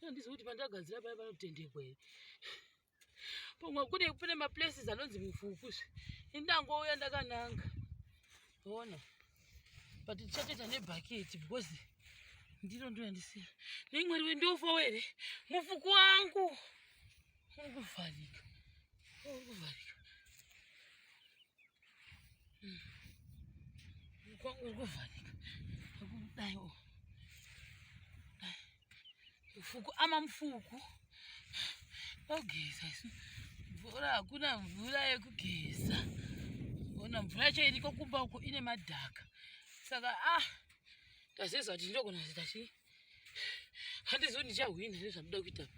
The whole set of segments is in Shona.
Handizivi kuti pandagadzira paya panotendekwa here. Pamwe kune kune maplaces anonzi mufuku zve. Ini ndangouya ndakananga. Ona. But tichatoita nebhaketi because ndiro ndo yandisiya. Nei Mwari we ndofawo here? Mufuku wangu uri kuvharika. Uri kuvharika. Kwangu uri kuvharika. Dai oh. Mufuku ama mufuku. Ogeza isu. Mvura hakuna mvura yekugeza. Ona mvura yacho iriko kumba uko ine madhaka. Saka ah tazeza kuti ndogona kuita chii? Handizivi ndichahwina here zvandoda kuita.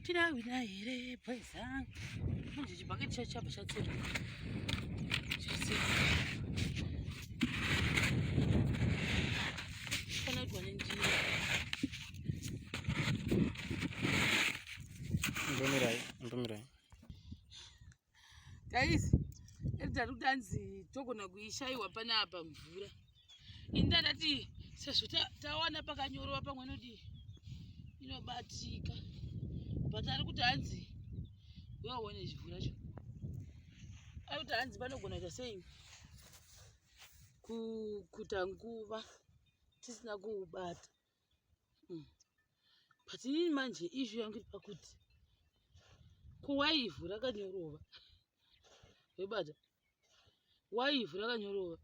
Tinahwina here boys angu? Manje chibhaketi chacho chabva chatsemuka. Chatsemuka. Panoitwa nenjira. Ndomirai, ndomirai. Guys, Edgar kuti anzi togona kuishaiwa panapa mvura. Ini ndandati sezvo tawana pakanyorova pamwe inodii inobatika. But ari kuti hanzi uyaone chivhura cho. Ari kuti hanzi panogona kuita sei kuita nguva tisina kuubata. But inini manje issue yangu iri pakuti ko why ivhu rakanyorova webata why ivhu rakanyorova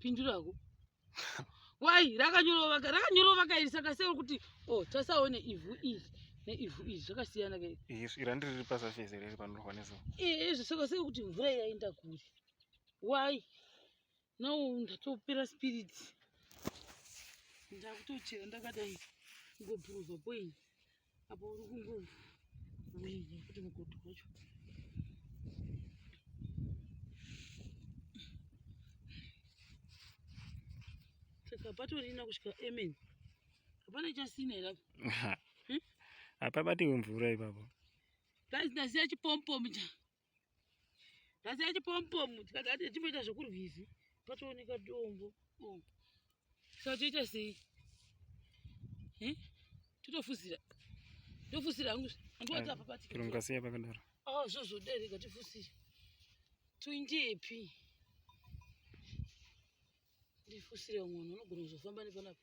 pindurako why rakanyorova rakanyorova kairi saka sei kuti oh tasaone ivhu iri neivhu iri zvakasiyana kai iri handiri riri pasurface here riri panorwa nezuva izvo saka sei kuti mvura yaenda kure why Now ndatopera spirit ndakutochera ndakadai kungoprova point apa uri kungowina kuti mugodhi wacho saka patorina kusvika amen hapana chasina here apa hmm? Hapabatiwe mvura ipapo. Guys, ndasiya chipompomu cha ndasiya chipompomu tikati ati timboita zvekurwizi patooneka dombo oh. Saka toita sei eh? Totofusira ndofusira hangu andiwati apa patika mukasiya pakadaro oh, zvozodereka tifusire toindepi ndifusire munhu unogona kuzofamba nepanapa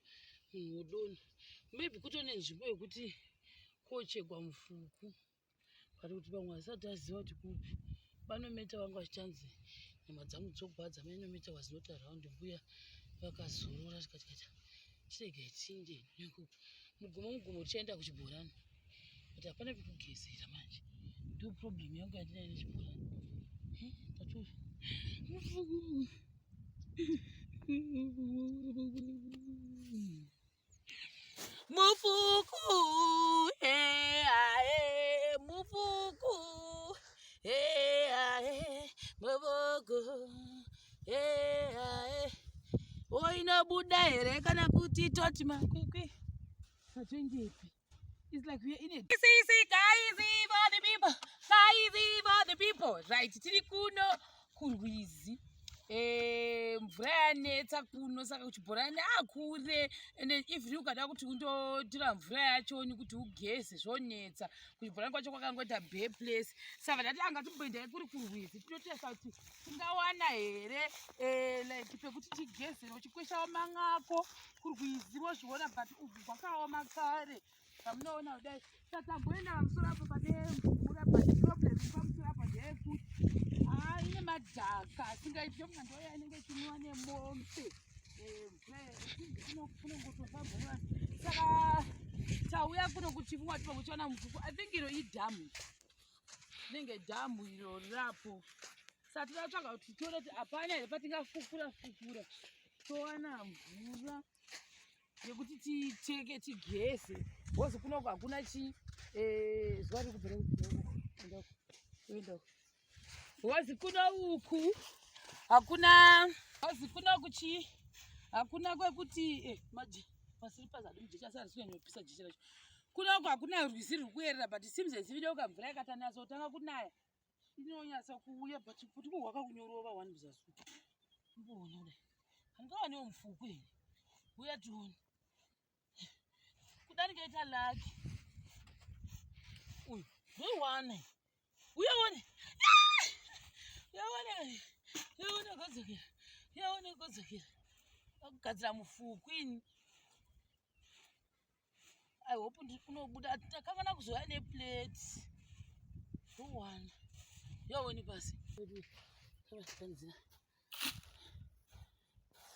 munhu wodonha maybe kutone nzvimbo yekuti kochegwa mufuku but kuti pamwe asati aziva kuti kupi vanometa vanga vachichanzi nyama dzangu dzogwadza mainometa was not around mbuya vakazorora tikati chiregai tinde mugumo mugumo tichaenda kuchibhorani but hapana pekugezera manje ndo problem yangu yandinayo nechibhorani tatu Mufuku, eh, ah, eh, mufuku, eh, ah, eh, mufuku, eh, ah, eh. Oinobuda here kana kuti toti makwikwi tatoendepi? It's like we are in a See, see, guys, for the people. Guys, for the people. Right, tiri kuno kurwizi. Eh, mvura yanetsa kuno saka kuchibhorani akure ende even ukada kuti undotora mvura yachoni kuti ugeze zvonetsa kuchibhorani kwacho kwakangoita bare place saka ndati anga timboendai kuri kurwizi tinotesta kuti tingawana here eh, like pekuti tigezere uchikweshawo man'ako kurwizi wozviona but uku kwakaoma kare pamunoona kudai tatamboenda pamusoro apo pane mvura but problem pamusoro apo ndeyekuti haa ine madhaka asingaiti ndofunga ndoya inenge ichimwiwa nemombe eh, mvura kunongotofambwa nevanhu saka tauya kuno kuchifungwa tipa kuchiona mufuku i think iro idhamu rinenge dhamu iro rirapo saka tinotsvaga kuti tione kuti hapana here patingafukura fukura towana mvura yekuti ticheke tigeze because kunoku hakuna chi eh, zuva riri kubvira because kuno uku hakuna because kuno uku chi hakuna kwekuti eh, masiripazi adi mujecha asi harisi kunyanyopisa jecha racho kuno uku hakuna rwizi ruri kuyerera but seems as if deuka mvura yakatanyatsa kunaya inonyatsa kuuya but kuti kuhwaka kunyorova one muzasi mboona kudai handingawanewo mufuku here uya tione Kuda ndingaita lucky. Uyu, ndoiwana. Uyaone. Uyaone. Uyaone kodzokera. Uyaone kodzokera. Akugadzira mufuku ini. I hope unobuda takangana kuzouya neplate. Ndowana. Uyaone pasi. Kavatanzira.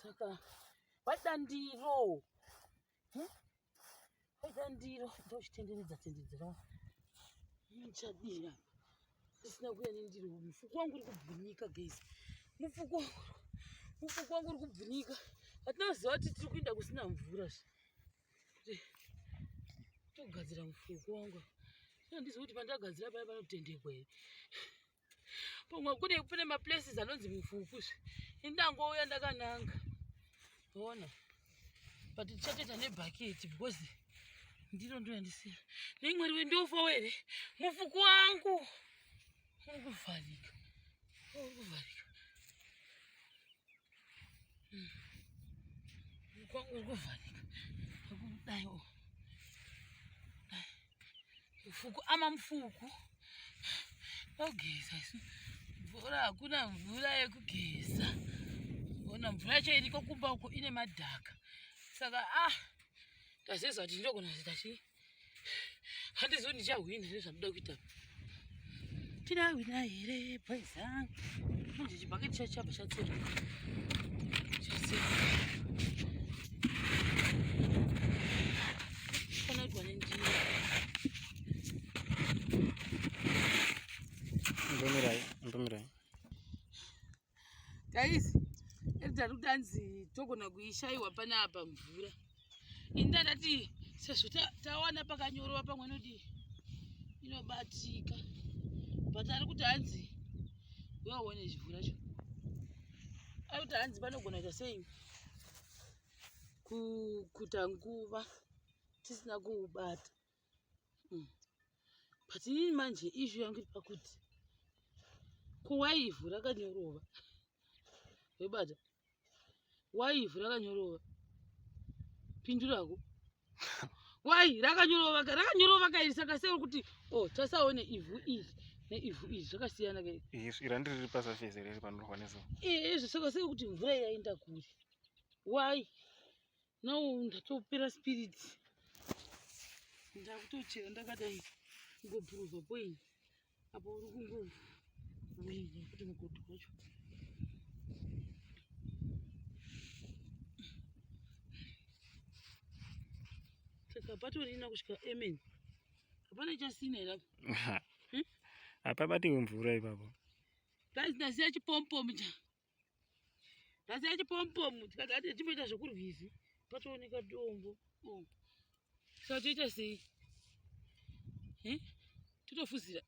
Saka waida ndiro. Waida ndiro ndochitenderedza tenderedzera. Ndichadira. Ndisina kuuya nendiro. Mufuku wangu uri kubhunyika guys. Mufuku wangu mufuku wangu uri kubhunyika. Hatina kuziva kuti tiri kuenda kusina mvura zve. Kuti togadzira mufuku wangu. Handizivi kuti pandagadzira paya panotendekwa here. Pamwe kune kune maplaces anonzi mufuku zve. Indangouya ndakananga. Ona. But tichatoita nebhaketi because ndiro ndo yandisiya. Nei Mwari we ndofa here? Mufuku wangu uri kuvharika. Uri kuvharika. Mufuku wangu uri kuvharika. Kudai o. Mufuku ama mufuku. Ogeza isu. Mvura hakuna mvura yekugeza. Ona mvura yacho iriko kumba uko ine madhaka. Saka ah ndazeza kuti ndinogona kuita chii? Handizivi kuti ndichahwina here zvandoda kuita. Tinahwina here boys angu? Manje chibhaketi chacho chabva chatsemuka. Chatsemuka. Panoitwa nendiro. Imbomirai, imbomirai. Guys, Edgar kuti anzi togona kuishaiwa panapa mvura. Ini ndandati sezvo tawana pakanyorova pamwe inodii inobatika. But ari kuti hanzi uyaone chivhura cho. Ari kuti hanzi panogona kuita sei kuita nguva tisina kuubata. But inini manje issue yangu iri pakuti ko why ivhu rakanyorova? Webata. Why ivhu rakanyorova? Pindurako. Why rakanyorova rakanyorova kairi saka sei uri kuti oh tasaone ivhu iri neivhu iri zvakasiyana kai. Iri randiri riri pasurface here riri panorohwa nezuva? Izvo saka sei kuti mvura yaenda kure? Why? Now ndatopera spirit. Ndakutochera ndakadai kungoprova point. Apa uri kungowina kuti mugodhi wacho. Saka patorina kusvika amen. Hapana chasina here apa? Hapabatiwe mvura ipapo. Guys, ndasiya chipompomu cha. Ndasiya chipompomu tikati ati timboita zvekurwizi patooneka dombo. Oh. Saka toita sei? Eh? Totofusira.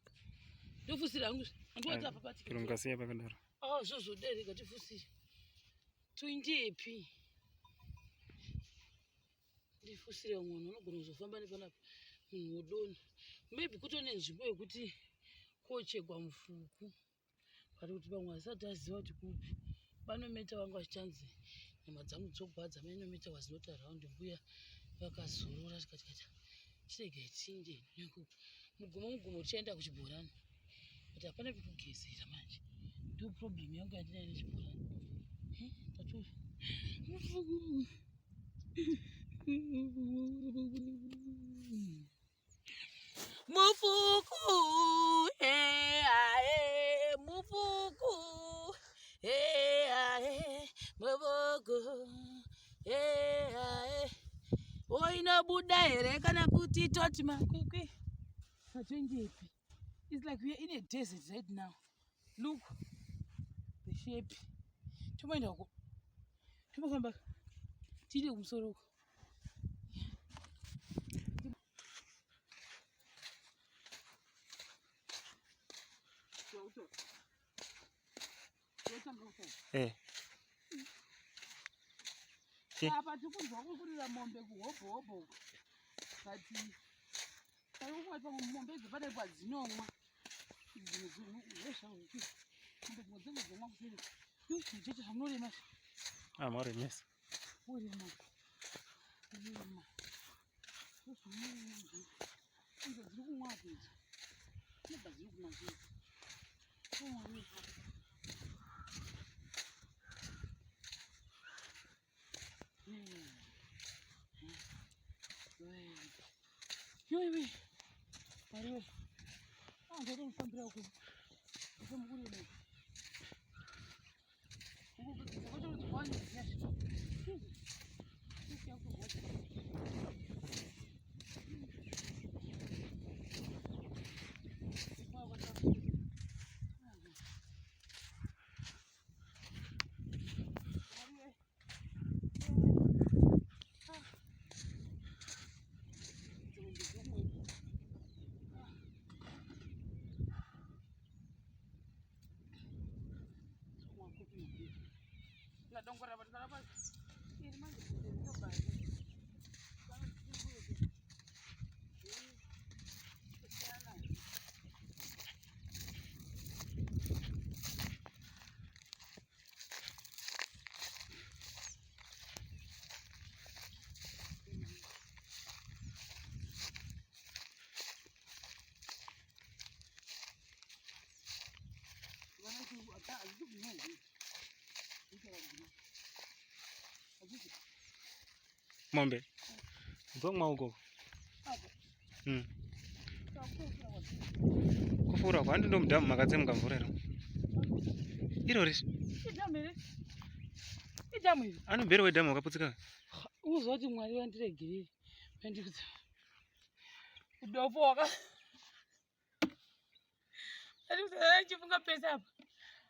Ndofusira hangu. Handiwati apa patika. Chero mukasiya pakadaro. Ah, zvozvodereka tifusire. Toindepi? Ndifusire munhu unogona kuzofamba nepanapa munhu wodonha. Maybe kutone nzvimbo yekuti kochegwa mufuku. But kuti vamwe vasati aziva kuti kupi. Vanometa vanga vachichanzi nyama dzangu dzogwadza mainometa was not around mbuya vakazorora tikati kati chiregai tinde mugumo mugumo tichaenda kuchibhorani but hapana pekugezera manje ndo problem yangu yandinayo nechibhorani. Tatu mufuku mufuku eh mufuku eh mufuku eh oinobuda here kana kuti toti makwikwi tatoendepi? It's like we are in a desert right now. Look the shape. Tomboenda uko, tombofamba tiri kumusoro uko. Eh. Chi? Apa tiri kunzwa kuri kurira mombe kuhobho hobho uko. But pari kufunga kuti pamwe mombe idzo pane kwadzinomwa. Dzimwe zvezvangu mombe dzimwe dzinenge dzomwa kuseri. Mujeche zvamunorema. Ah, maremesa. Urema. Urema. Idzo dziri kumwa apo idzo. Dzinobva dziri kumwa chete. Yoiwe, Mwari we. Ah, ndotomufambira uko. Ndotomukurira. Mombe. Ndomwa uko. Kufura kwa ndo mudhamu makatsemuka mvura iro. Iro risi. Idhamu here? Idhamu iri. Ano mberi wedhamu wakaputsika. Uzoti Mwari vandiregerere. Vandikudza. Udofo waka. Andikudza chifunga pesa apa.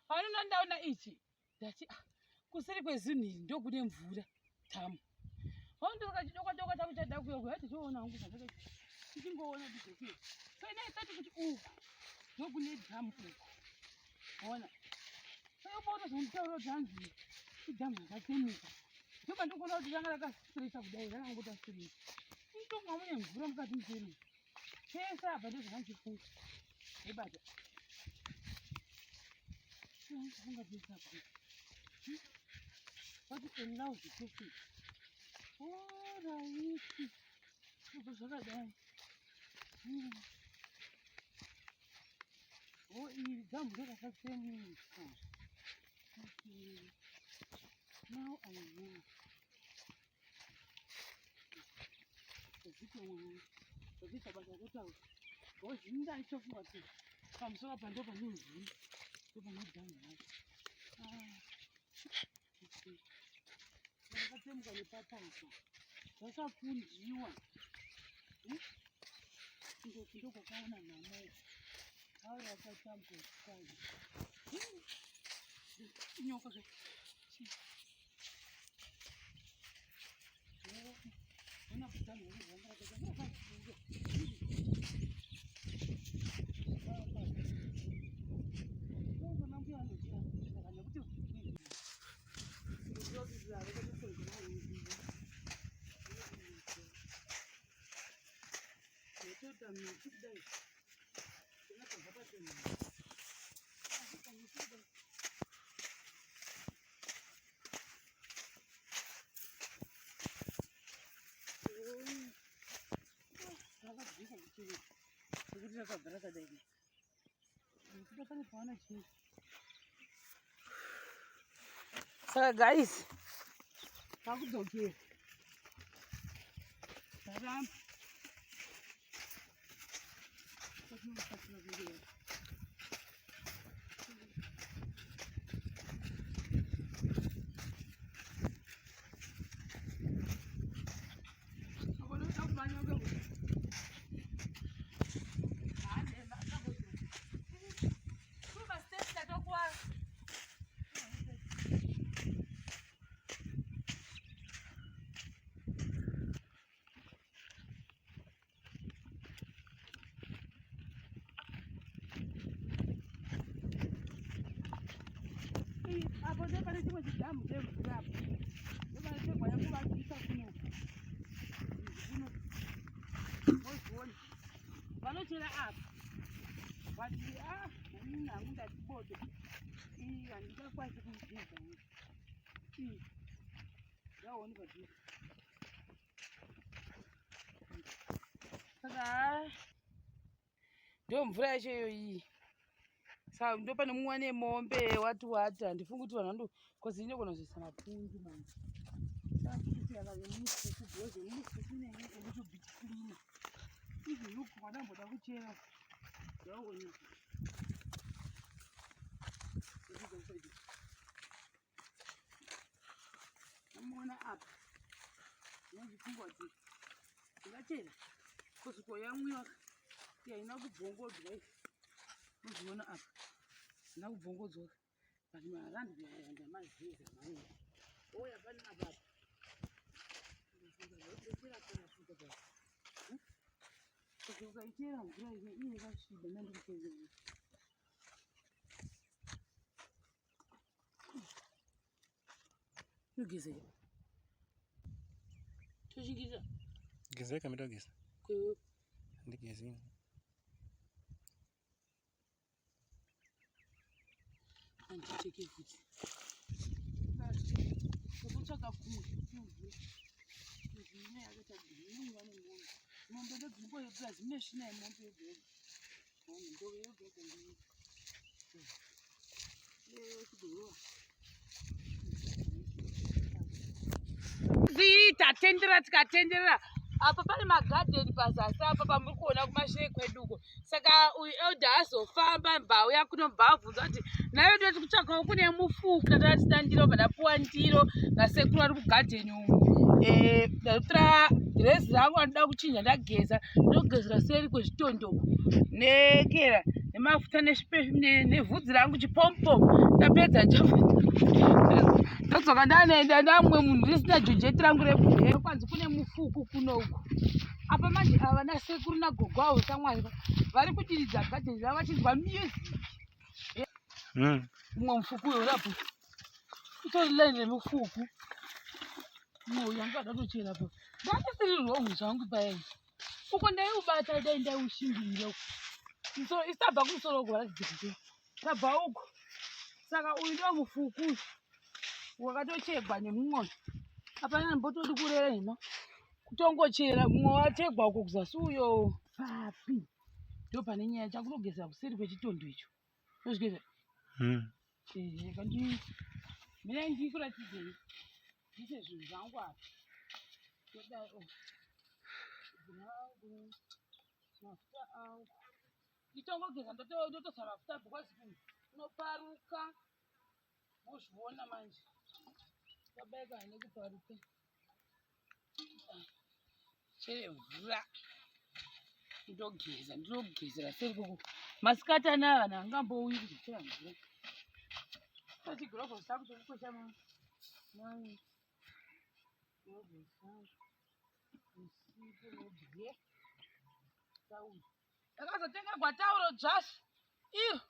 Hauna ndaona ichi. Ndati ah, kuseri kwezinhu iri ndokune mvura. Dhamu. Haundoka chidokwa dokwa changu chada kuya kuya tichiona hangu zvandakaita. Tichingoona kuti So ina isati kuti uku ndokune dhamu uku. Ona. Saka pautozonditaura kuti hanzi idhamu rakatsemuka. Ndoba ndikuona kuti ranga rakasitirisa kudai rakangota straight. Itonga mune mvura mukati museri. Pese apa ndozvakandichifunga. Ndibata. Ndichifunga pese apa. What allows the person? Alright. Ndobva zvakadai. Oh, iri dhamu ndorakatsemuka. Okay. Now I know. Zviita basa rekutaura. Because ini ndaichofunga kuti pamusoro apa ndo pane mvura. Ndo pane dhamu racho. Ah. Okay. Rakatsemuka nepapapa. Zvakapundiwa. Ndoku ndokwakaona nhamo. Auri akatambwa. Inyoka zve. Ona kudhamu ranga rakaita. Saka guys, takudzokera. Taramba. Apo ndopane chimwe chidhamu chemvura apo. Ndopane chegwa yakuvakisa kuno. Kuno. Mozviona. Vanochera apa. Vati ah, inini hangu ndati bodo. Iyi handingakwanisi kuidhidha. Iyi. Yaoni padhuze. Ndo mvura yacho iyo iyi. Saka ndo pane mumwe nemombe wati wati handifungi kuti vanhu vando cause inogona kuzoisa mapundu manje. Saka kuti yakamufuku because mufuku inenge a little bit cleaner. Even look wadamboda kuchera. Yaona. Amuona apa. Ndinochifunga kuti ndingachera cause koyamwiwa haina kubvongodzwa iyi. Unozviona apa. Haina kubvongodzwa. But marandi ndamaziva mhani. Ouya pane apa. Ukaichera mvura iyi yakasviba nandikuchera. Inogezeka. Tochigeza. Gezeka mitogeza. Kwewe. Ndigezi. Andicheke futi. Totsvaga kumwe. Zvine yakaita inonwa nemombe. Mombe ndodzinongoyo plus mune svina yemombe yega yega. Ndove yega yega ndiyo. Tatenderera tikatenderera apa pane magadheni pazasi apa pamuri kuona kumashure kwedu uko. Saka uyu elder azofamba mbauya kuno mbavhunza kuti nhaiwe ndoti kutsvakawo kune mufuku tata tisina ndiro bva ndapuwa ndiro nasekuru ari kugadheni umu. Ndatora dhirezi rangu randinoda kuchinja ndageza ndogezera seri kwezvitondo uku nekera nemafuta nevhudzi rangu chipomupom ndapedza ndodzoka ndanoenda ndamumwe munhu ndisina jojeti rangu rebhuree kwanzi kune mufuku kuno uku. Apa manje ava nasekuru nagogo avo shamwari vari kudiridza gadheni ravo vachinzwa music. Mumwe mufuku uyo urapo utori line remufuku. Mumwe uyu anga ada kutochera po. Ndandisiri wrong zvangu paya. Uko ndaiubata dai ndaiushingirira uko. Musoro isabva kumusoro uko varatidze kuti tabva uko. Saka uyu ndiwo mufuku uyu wakatochegwa nemumwe uyu. Hapana mbotodi kurera nhema. Kutongochera mumwe wachegwa uko kuzasi uyo papi. Ndo pane nyaya chakunogeza kuseri kwechitondo icho. Unozvigeza? Kandi mina ndikuratidzei. Ndise zvinhu zvangu apa. Ndodai oh. Zvangu mafuta angu. Nditongogeza ndotosa mafuta because kunoparuka. Mozviona manje. Kabaika nekuparuka. Chere mvura. Ndogeza, ndinogezera seri koko. Masikati anaya vanhu angambouyi kuzochera mvura. Chigirobho changu chekukwesha mai. Ndakazotengerwa tauro dzvasha iro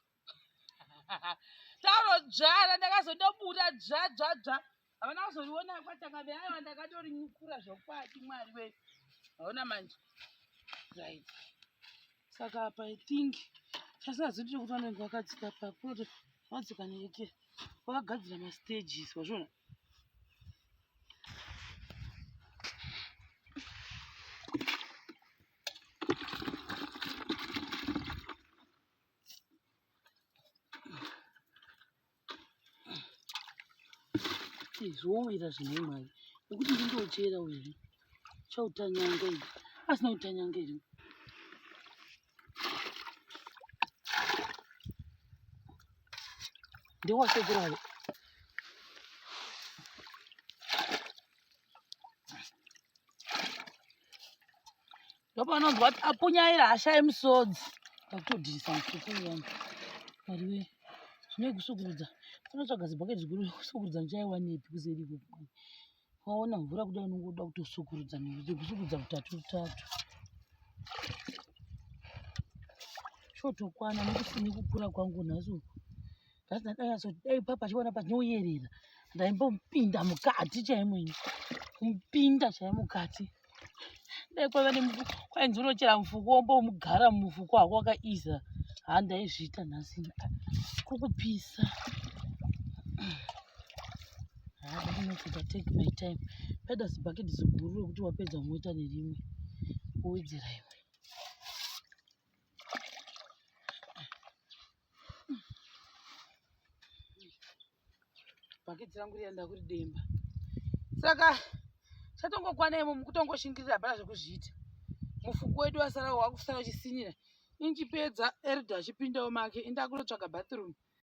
tauro dzva randakazondobura dzva dzva dzva havana kuzoriona kwatakave aiwa ndakatorinyukura zvokwadi mwari we haona manje right. Saka apa I think chasingazivi kuti vanenge vakadzika pakunoti vadzika neke vakagadzira mastages wazviona. Zvowira zvine mwari nekuti ndindochera uyu chautanyanga iyi asina kutanyanga iri ndewasekuru avo. Ndopanonzwa kuti apunyaira hasha yemusodzi. Ndakutodhirisa mufuku uyu mwari we zvine kusukurudza. Unotsvaga zibhaketi ziguru kusukurudza ndichaiwanepi kuseri ikoko. Waona mvura kudai unongoda kutosukurudza nekuti kusukurudza kutatu tatu. Chotokwana nekusini kukura kwangu nhasi uku. Nhasi ndakanyatso dai papa achiona panoyerera ndaimbopinda mukati chaimo ini. Kupinda chaimo mukati. Dai kwaiva kwainzi unochera mufuku wombomugara mumufuku hako wakaiza. Haa ndaizviita nhasi. Kukupisa. Haa ndakunotsoka take my time. Paida zibhaketi ziguru rekuti wapedza unoita nerimwe. Wowedzera imwe. Bhaketi rangu riya ndakuridemba. Saka chatongokwana imomo kutongoshingirira hapana zvekuzviita. Mufuku wedu wasara wakusara uchisinira. Inchipedza Elder achipindawo make indakunotsvaga bathroom.